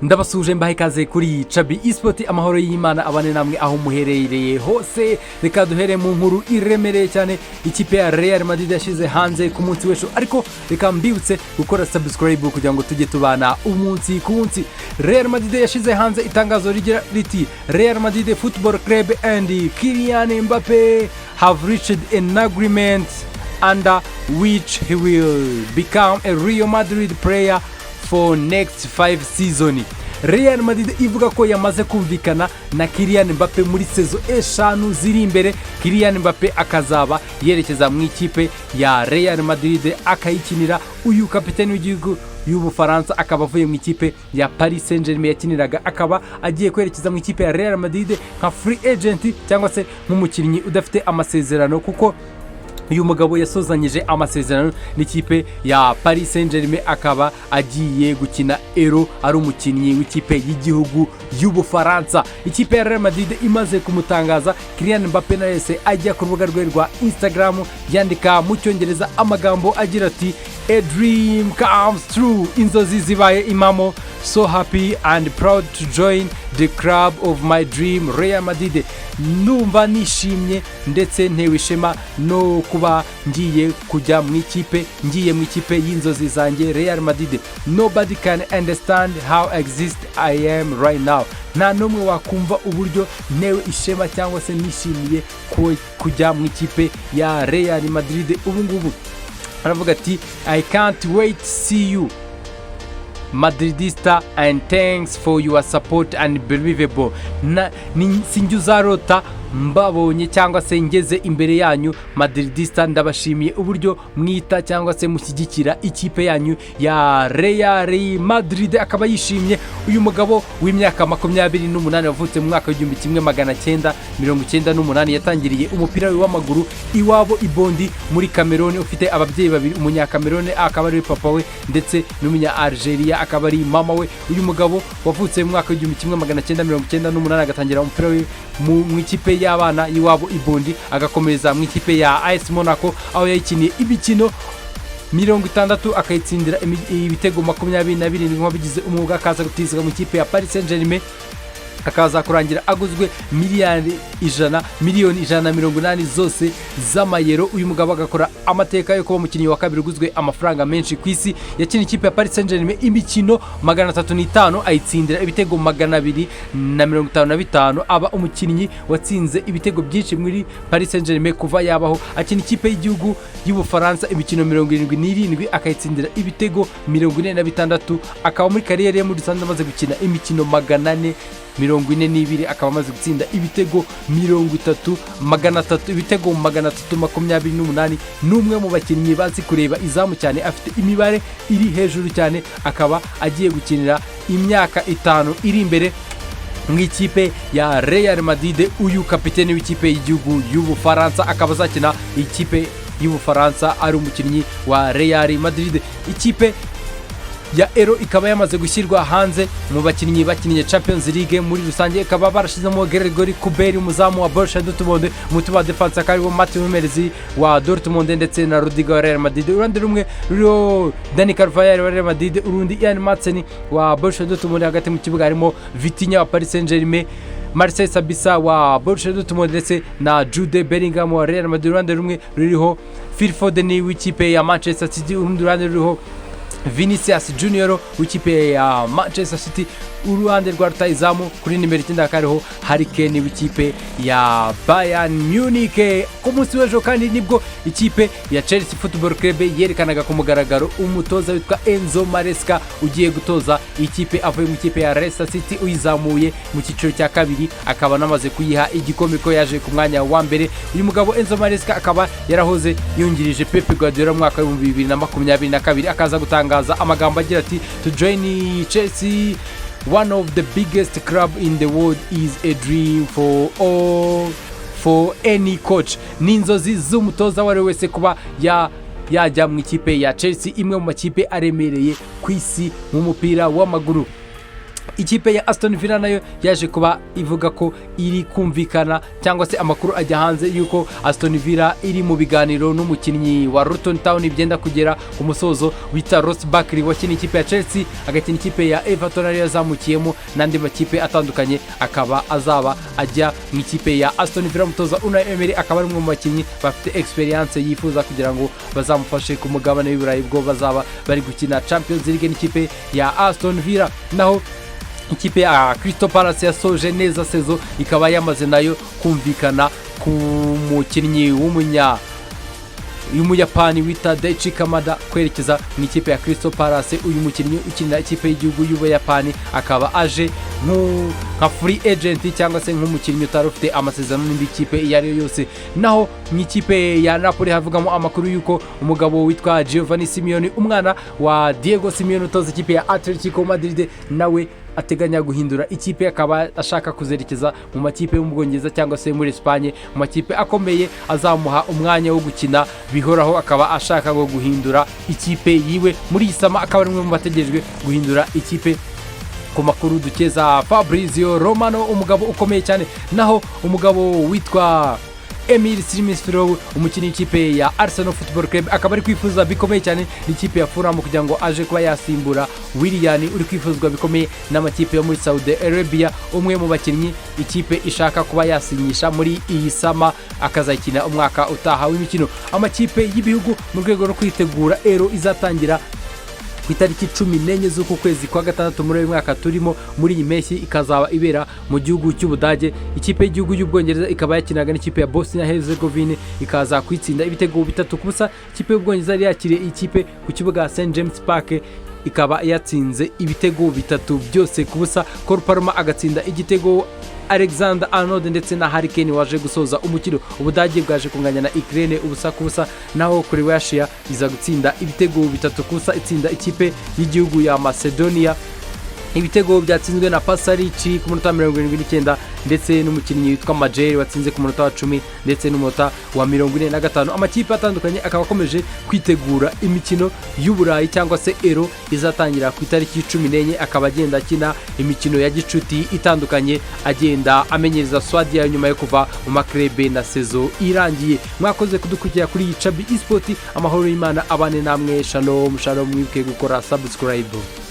Ndabasuhuje, mbahe ikaze kuri Cabi Esport. Amahoro y'Imana abane namwe aho muherereye hose. Reka duhere mu nkuru iremereye cyane ikipe ya Real Madrid yashyize hanze ku munsi w'ejo, ariko reka mbibutse gukora subscribe kugira ngo tujye tubana umunsi ku munsi. Real Madrid yashyize hanze itangazo rigira riti: "Real Madrid Football Club and Kylian Mbappe have reached an agreement under which he will become a Real Madrid player for next 5 season." Real Madrid ivuga ko yamaze kumvikana na Kylian Mbappe muri saison 5 ziri imbere, Kylian Mbappe akazaba yerekeza mu ikipe ya Real Madrid akayikinira. Uyu kapiteni w'igihugu y'Ubufaransa akaba avuye mu ikipe ya Paris Saint-Germain yakiniraga, akaba agiye kwerekeza mu ikipe ya Real Madrid nka free agent cyangwa se nk'umukinnyi udafite amasezerano, kuko uyu mugabo yasozanyije amasezerano n'ikipe ya Paris Saint-Germain, akaba agiye gukina Euro ari umukinnyi w'ikipe y'igihugu y'Ubufaransa. Ikipe ya Real Madrid imaze kumutangaza, Kylian Mbappe na yese ajya ku rubuga rwe rwa Instagram yandika mu Cyongereza amagambo agira ati: "A dream comes true", inzozi zibaye impamo. "So happy and proud to join the club of my dream, Real Madrid." Numva nishimye ndetse ntewe ishema no kuba ngiye kujya mu ikipe, ngiye mu ikipe y'inzozi zanjye, Real Madrid. "Nobody can understand how excited I am right now." Nta n'umwe wakumva uburyo ntewe ishema cyangwa se nishimiye kujya mu ikipe ya Real Madrid ubu ngubu. Aravuga ati: "I can't wait to see you, Madridista, and thanks for your support, unbelievable." Na sinjye uzarota mbabonye cyangwa se ngeze imbere yanyu, Madridista. Ndabashimiye uburyo mwita cyangwa se mushyigikira ikipe yanyu ya Real Madrid. Akaba yishimye. Uyu mugabo w'imyaka 28 wavutse mu mwaka w'1998 yatangiriye umupira we w'amaguru iwabo i Bondi muri Cameroon, ufite ababyeyi babiri, Umunyakameroni akaba ari papa we ndetse n'Umunya Algeria akaba ari mama we. Uyu mugabo wavutse mu mwaka w'1998 agatangira umupira we mu ikipe y'abana y'iwabo i Bondi, agakomereza mu ikipe ya AS Monaco aho yayikiniye imikino 60 akayitsindira ibitego 27 nk'uwabigize umwuga, akaza gutizwa mu ikipe ya Paris Saint-Germain, akaza kurangira aguzwe miliyari 100, miliyoni 180 zose z'amayero. Uyu mugabo agakora amateka yo kuba umukinnyi wa kabiri uguzwe amafaranga menshi ku isi. Yakina ikipe ya Paris Saint-Germain imikino 305, ayitsindira ibitego 255, aba umukinnyi watsinze ibitego byinshi muri Paris Saint-Germain kuva yabaho. Akina ikipe y'igihugu y'Ubufaransa imikino 77, akayitsindira ibitego 46, akaba muri carrière ye muri rusange amaze gukina imikino 442, akaba amaze gutsinda ibitego 30 300, ibitego 328. Ni umwe mu bakinnyi bazi kureba izamu cyane, afite imibare iri hejuru cyane, akaba agiye gukinira imyaka 5 iri imbere mu ikipe ya Real Madrid. Uyu kapiteni w'ikipe y'igihugu y'Ubufaransa akaba azakina ikipe y'Ubufaransa ari umukinnyi wa Real Madrid. Ikipe ya Euro ikaba yamaze gushyirwa hanze mu bakinnyi bakinnye Champions League muri rusange, ikaba barashyizemo Gregor Kobel, umuzamu wa Borussia Dortmund, umutima wa defense akaba ariwo Mats Hummels wa Dortmund ndetse na Rudiger wa Real Madrid. Uruhande rumwe ruriho Dani Carvajal wa Real Madrid, urundi Ian Maatsen wa Borussia Dortmund. Hagati mu kibuga harimo Vitinha wa Paris Saint-Germain, Marcel Sabitzer wa Borussia Dortmund ndetse na Jude Bellingham wa Real Madrid. Uruhande rumwe ruriho Phil Foden w'ikipe ya Manchester City, urundi ruhande ruriho Vinicius Junior w'ikipe ya Manchester City. Uruhande rwa rutayizamu kuri nimero 9 kariho Harry Kane w'ikipe ya Bayern Munich. Ku munsi w'ejo kandi nibwo ikipe ya Chelsea Football Club yerekanaga ku mugaragaro umutoza witwa Enzo Maresca ugiye gutoza ikipe avuye mu ikipe ya Leicester City, uyizamuye mu cyiciro cya kabiri, akaba anamaze kuyiha igikombe ko yaje ku mwanya wa mbere. Uyu mugabo Enzo Maresca akaba yarahoze yungirije Pep Guardiola mu mwaka w'2022, akaza gutangaza amagambo agira ati: "To join Chelsea, one of the biggest club in the world, is a dream for all for any coach." Ni inzozi z'umutoza uwo ari we wese kuba yajya mu ikipe ya Chelsea, imwe mu makipe aremereye ku isi mu mupira w'amaguru. Ikipe ya Aston Villa nayo yaje kuba ivuga ko iri kumvikana, cyangwa se amakuru ajya hanze yuko Aston Villa iri mu biganiro n'umukinnyi wa Luton Town byenda kugera ku musozo, wita Ross Barkley, wakina ikipe ya Chelsea, agakina ikipe ya Everton ariyo yazamukiyemo n'andi makipe atandukanye, akaba azaba ajya mu ikipe ya Aston Villa. Umutoza Unai Emery akaba ari umwe mu bakinnyi bafite experience yifuza kugira ngo bazamufashe ku mugabane w'i Burayi ubwo bazaba bari gukina Champions League n'ikipe ya Aston Villa. Naho ikipe ya Crystal Palace yasoje neza saison, ikaba yamaze nayo kumvikana ku mukinnyi y'Umuyapani wita Daichi Kamada kwerekeza mu ikipe ya Crystal Palace. Uyu mukinnyi ukinira ikipe y'igihugu y'Ubuyapani akaba aje nka free agent, cyangwa se nk'umukinnyi utari ufite amasezerano n'indi kipe iyo ari yo yose. Naho mu ikipe ya Napoli havugamo amakuru y'uko umugabo witwa Giovanni Simeone, umwana wa Diego Simeone utoza ikipe ya Atletico Madrid, nawe ateganya guhindura ikipe, akaba ashaka kuzerekeza mu makipe yo mu Bwongereza cyangwa se muri Espagne, mu makipe akomeye azamuha umwanya wo gukina bihoraho. Akaba ashaka ngo guhindura ikipe yiwe muri iyi summer, akaba ari umwe mu bategerejwe guhindura ikipe, ku makuru dukeza Fabrizio Romano, umugabo ukomeye cyane. Naho umugabo witwa Emile Smith Rowe, umukinnyi w'ikipe ya Arsenal Football Club, akaba ari kwifuza bikomeye cyane n'ikipe ya Fulham kugira ngo aje kuba yasimbura Willian uri kwifuzwa bikomeye n'amakipe yo muri Saudi Arabia, umwe mu bakinnyi ikipe ishaka kuba yasinyisha muri iyi summer, akazakina umwaka utaha w'imikino. Amakipe y'ibihugu mu rwego rwo kwitegura Euro izatangira ku itariki 14 z'uku kwezi kwa gatandatu muri uyu mwaka turimo, muri iyi mpeshyi, ikazaba ibera mu gihugu cy'Ubudage. Ikipe y'igihugu y'Ubwongereza ikaba yakinaga n'ikipe ya Bosnia Herzegovina, ikaza kwitsinda ibitego 3-0. Ikipe y'Ubwongereza yari yakiriye ikipe ku kibuga St James Park, ikaba yatsinze ibitego bitatu byose ku busa, Cole Palmer agatsinda igitego, Alexander Arnold ndetse na Harry Kane waje gusoza umukino. Ubudage bwaje kunganya na Ukraine 0-0, naho Croatia iza gutsinda ibitego 3-0, itsinda ikipe y'igihugu ya Macedonia. Ibitego byatsinzwe na Pasalic ku munota wa 79, ndetse n'umukinnyi witwa Majeri watsinze ku munota wa 10 ndetse n'umunota wa 45. Amakipe atandukanye akaba akomeje kwitegura imikino y'Uburayi cyangwa se Euro izatangira ku itariki 14, akaba agenda akina imikino ya gicuti itandukanye, agenda amenyereza squad yayo nyuma yo kuva mu ma club na saison irangiye. Mwakoze kudukurikira kuri iyi Cabi Esport. Amahoro y'Imana abane namwe. Shalom shalom. Mwibuke gukora subscribe.